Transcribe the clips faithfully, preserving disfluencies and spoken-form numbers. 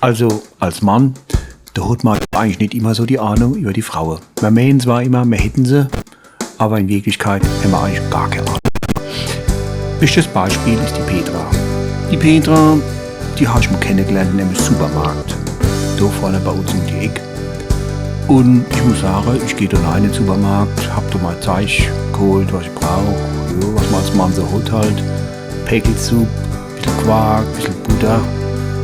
Also als Mann, do hot mer eigentlich net immer so die Ahnung iwwer die Fraue. Mer meenen zwar immer, mer hätten se, awwer in Wirklichkeit hämmer eigentlich gar kee Ahnung. Beschtes Beispiel is die Petra. Die Petra, die hab ich mol kennegelernt in eme Supermarkt. Do vorne bei uns um die Eck. Un ich muss sage, ich geh do rein in de Supermarkt, hab do mei Zeich geholt, was ich brauch. Jo, was mer als Mann so hot halt. Peckelsupp, bissel Quark, bissel Butter,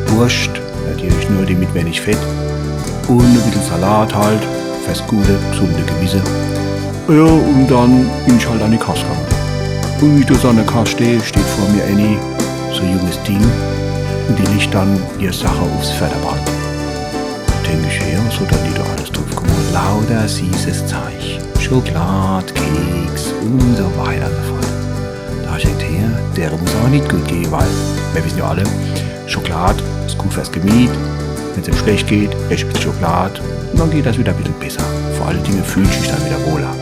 Wurscht, natürlich nur die mit wenig Fett, un e bissel Salat halt, fers gute, gesunde Gewisse. Jo, un dann bin ich halt an die Kass gange. Un wie ich do so an de Kass steh, steht vor mir ääni, so e junges Ding, un die legt dann ihr Sache uffs Förderband. Denk ich, ja, was hot dann die do alles druff geholt? Lauter sießes Zeich. Schokolad, Keks un so weiter un so fort. Do hab ich gedenkt, hey, dere muss awwer net gut gehe, weil mer wisse jo alle, Schokolad is gut fers Gemiet. Wenn's em schlecht geht, esst e bissel Schokolad un dann geht das widder e bissel besser. Vor alle Dinge fühlscht dich dann widder wohler.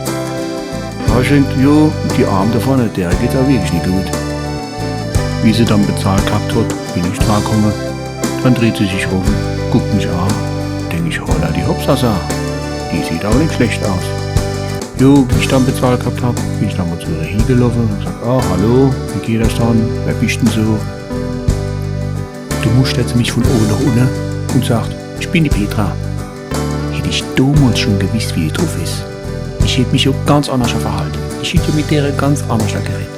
Do hab ich gedenkt, jo, die Arm do vorne, dere geht's awwer wirklich net gut. Wie se dann bezahlt gehabt hot, bin ich dra kumme. Dann dreht se sich rum, guckt mich an, denk ich, holla die Hopsasa, die sieht awwer net schlecht aus. Jo, wie ich dann bezahlt gehabt hab, bin ich dann mol zu ihr hiegeloffe un hab gesacht, ah, hallo, wie geht das dann? Wer bischt dann so? Do muschtert se mich vun owwe no unne un sagt, ich bin die Petra. Hätt ich domols schun gewisst, wie die druff is, ich hätt mich jo ganz annerscht verhalte. Ich hätt jo mit dere ganz annerscht geredt.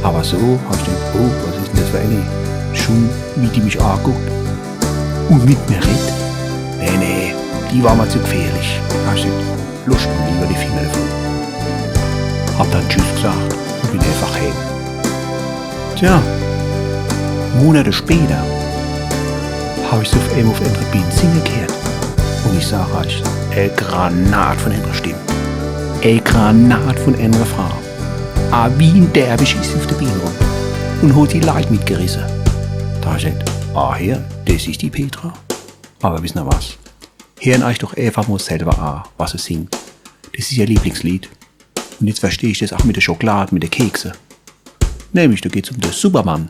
Awwer so hab ich gedenkt, oh, was is dann das fer ääni? Schun wie die mich aguckt un mit mir redt? Nee, nee, die war mer zu gfährlich. Do hab ich gedenkt, losscht mer liewer die Finger devun. Hab dann Tschüss gesacht un bin eenfach heem. Tja, Monate später hab ich se uff emol uff ääner Binn singe gheert. Un ich sag eich, e Granat vun ääner Stimm. E Granat vun ääner Frau. Ah, wie en Derwisch is se uff de Binn rum un hot die Leit mitgerisse. Do hab ich gedenkt, ah, hier, das is die Petra. Awwer wisse er was? Heern eich doch eenfach mol selwer an, was se singt. Das is ihr Lieblingslied. Un jetzt versteh ich das ach mit de Schokolad, mit de Kekse. Nämlich, do geht's um de Supermann.